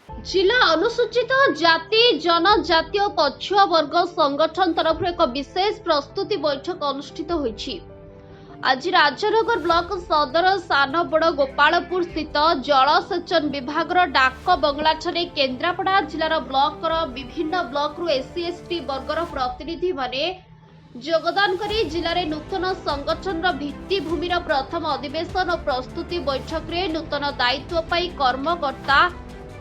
ଜିଲ୍ଲା ଅନୁସୂଚିତ ଜାତି, ଜନଜାତି ଓ ପଛୁଆ ବର୍ଗ ସଂଗଠନ ତରଫରୁ ଏକ ବିଶେଷ ପ୍ରସ୍ତୁତି ବୈଠକ ଅନୁଷ୍ଠିତ ହୋଇଛି। ଆଜି ରାଜନଗର ବ୍ଲକ ସଦର ସାନବଡ଼ ଗୋପାଳପୁର ସ୍ଥିତ ଜଳସେଚନ ବିଭାଗର ଡାକ ବଙ୍ଗଳାଠାରେ କେନ୍ଦ୍ରାପଡ଼ା ଜିଲ୍ଲାର ବ୍ଲକର ବିଭିନ୍ନ ବ୍ଲକରୁ ଏସ୍ସି, ଏସ୍ଟି ବର୍ଗର ପ୍ରତିନିଧିମାନେ ଯୋଗଦାନ କରି ଜିଲ୍ଲାରେ ନୂତନ ସଂଗଠନର ଭିତ୍ତିଭୂମିର ପ୍ରଥମ ଅଧିବେଶନ ଓ ପ୍ରସ୍ତୁତି ବୈଠକରେ ନୂତନ ଦାୟିତ୍ୱ ପାଇଁ କର୍ମକର୍ତ୍ତା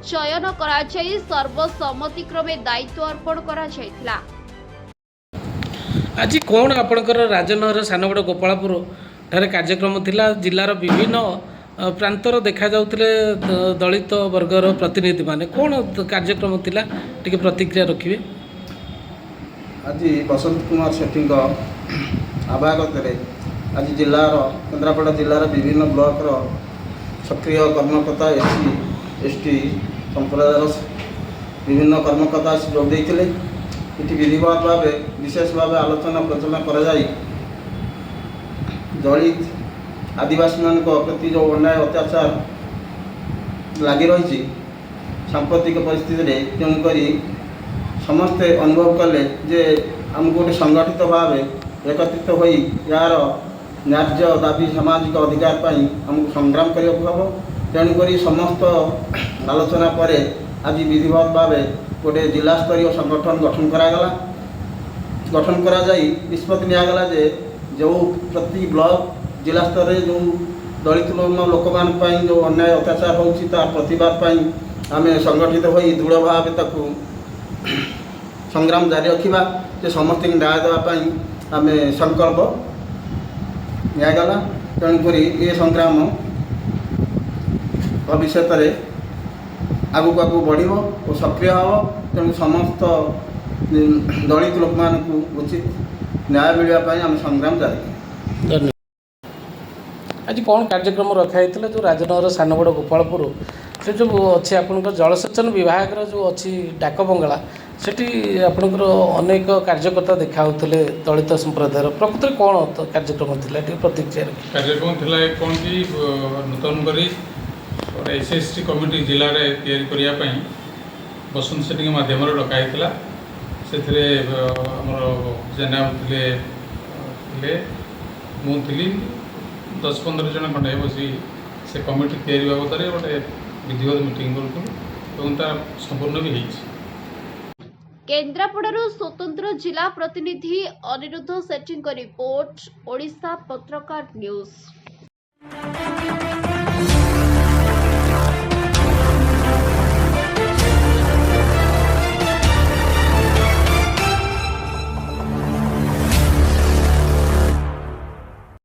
ଚୟନ କରାଯାଇ ସର୍ବସମ୍ମତିକ୍ରମେ ଦାୟିତ୍ୱ ଅର୍ପଣ କରାଯାଇଥିଲା। ଆଜି କ'ଣ ଆପଣଙ୍କର ରାଜନଗର ସାନବଡ଼ ଗୋପାଳପୁର ଠାରେ କାର୍ଯ୍ୟକ୍ରମ ଥିଲା? ଜିଲ୍ଲାର ବିଭିନ୍ନ ପ୍ରାନ୍ତର ଦେଖାଯାଉଥିଲେ ଦଳିତ ବର୍ଗର ପ୍ରତିନିଧିମାନେ। କ'ଣ କାର୍ଯ୍ୟକ୍ରମ ଥିଲା, ଟିକେ ପ୍ରତିକ୍ରିୟା ରଖିବେ। ଆଜି ବସନ୍ତ କୁମାର ସେଠୀଙ୍କ ଆବାହକତ୍ୱରେ ଆଜି ଜିଲ୍ଲାର, କେନ୍ଦ୍ରାପଡ଼ା ଜିଲ୍ଲାର ବିଭିନ୍ନ ବ୍ଲକର ସକ୍ରିୟ କର୍ମକର୍ତ୍ତା, ଏସ୍ ସି, ଏସ୍ ଟି ସମ୍ପ୍ରଦାୟର ବିଭିନ୍ନ କର୍ମକର୍ତ୍ତା ଆସି ଯୋଗ ଦେଇଥିଲେ। ଏଠି ବିଧିବଦ୍ଧ ଭାବେ, ବିଶେଷ ଭାବେ ଆଲୋଚନା ପ୍ରଚଳନ କରାଯାଇ ଦଳିତ ଆଦିବାସୀମାନଙ୍କ ପ୍ରତି ଯେଉଁ ଅନ୍ୟାୟ ଅତ୍ୟାଚାର ଲାଗି ରହିଛି ସାମ୍ପ୍ରତିକ ପରିସ୍ଥିତିରେ, ତେଣୁକରି ସମସ୍ତେ ଅନୁଭବ କଲେ ଯେ ଆମକୁ ଗୋଟେ ସଂଗଠିତ ଭାବେ ଏକତ୍ରିତ ହୋଇ ଏହାର ନ୍ୟାଯ୍ୟ ଦାବି, ସାମାଜିକ ଅଧିକାର ପାଇଁ ଆମକୁ ସଂଗ୍ରାମ କରିବାକୁ ହେବ। ତେଣୁକରି ସମସ୍ତ ଆଲୋଚନା ପରେ ଆଜି ବିଧିବଦ୍ଧ ଭାବେ ଗୋଟେ ଜିଲ୍ଲାସ୍ତରୀୟ ସଂଗଠନ ଗଠନ କରାଗଲା। ଗଠନ କରାଯାଇ ନିଷ୍ପତ୍ତି ନିଆଗଲା ଯେ ଯେଉଁ ପ୍ରତି ବ୍ଲକ, ଜିଲ୍ଲା ସ୍ତରରେ ଯେଉଁ ଦଳିତ ଲୋକମାନଙ୍କ ପାଇଁ ଯେଉଁ ଅନ୍ୟାୟ ଅତ୍ୟାଚାର ହେଉଛି, ତା ପ୍ରତିବାଦ ପାଇଁ ଆମେ ସଂଗଠିତ ହୋଇ ଦୃଢ଼ ଭାବେ ତାକୁ ସଂଗ୍ରାମ ଜାରି ରଖିବା, ଯେ ସମସ୍ତଙ୍କୁ ନ୍ୟାୟ ଦେବା ପାଇଁ ଆମେ ସଂକଳ୍ପ ନିଆଗଲା। ତେଣୁକରି ଏ ସଂଗ୍ରାମ ଭବିଷ୍ୟତରେ ଆଗକୁ ଆଗକୁ ବଢ଼ିବ ଓ ସକ୍ରିୟ ହେବ। ତେଣୁ ସମସ୍ତ ଦଳିତ ଲୋକମାନଙ୍କୁ ଉଚିତ ନ୍ୟାୟ ମିଳିବା ପାଇଁ ଆମେ ସଂଗ୍ରାମ ଜାରି ରଖିବୁ। ଧନ୍ୟବାଦ। ଆଜି କ'ଣ କାର୍ଯ୍ୟକ୍ରମ ରଖାଯାଇଥିଲା? ଯେଉଁ ରାଜନଗର ସାନବଡ଼ ଗୋପାଳପୁର ସେ ଯେଉଁ ଅଛି ଆପଣଙ୍କ ଜଳସେଚନ ବିଭାଗର ଯେଉଁ ଅଛି ଡାକ ବଙ୍ଗଳା, ସେଠି ଆପଣଙ୍କର ଅନେକ କାର୍ଯ୍ୟକର୍ତ୍ତା ଦେଖା ହେଉଥିଲେ ଦଳିତ ସମ୍ପ୍ରଦାୟର। ପ୍ରକୃତରେ କ'ଣ କାର୍ଯ୍ୟକ୍ରମ ଥିଲା, ଟିକେ ପ୍ରତିକ୍ରିୟା ରଖିବେ। କାର୍ଯ୍ୟକ୍ରମ ଥିଲା କ'ଣ କି ନୂତନ କରି ଗୋଟେ S C S T committee ଜିଲ୍ଲାରେ ତିଆରି କରିବା ପାଇଁ ବସନ୍ତ ସେଠୀଙ୍କ ମାଧ୍ୟମରେ ଡକା ହେଇଥିଲା। ସେଥିରେ ଆମର ଜେନା ଥିଲେ ଥିଲେ ମୁଁ ଥିଲି, 10-15 ଜଣ ଖଣ୍ଡେ ବସି ସେ କମିଟି ତିଆରି ବାବଦରେ ଗୋଟେ ବିଧିବଦ୍ଧ ମିଟିଂ କରୁଥିଲୁ ଏବଂ ତା ସମ୍ପୂର୍ଣ୍ଣ ବି ହେଇଛି। କେନ୍ଦ୍ରାପଡ଼ାରୁ ସ୍ୱତନ୍ତ୍ର ଜିଲ୍ଲା ପ୍ରତିନିଧି ଅନିରୁଦ୍ଧ ସେଠୀଙ୍କ ରିପୋର୍ଟ, ଓଡ଼ିଶା ପତ୍ରକାର ନ୍ୟୁଜ୍।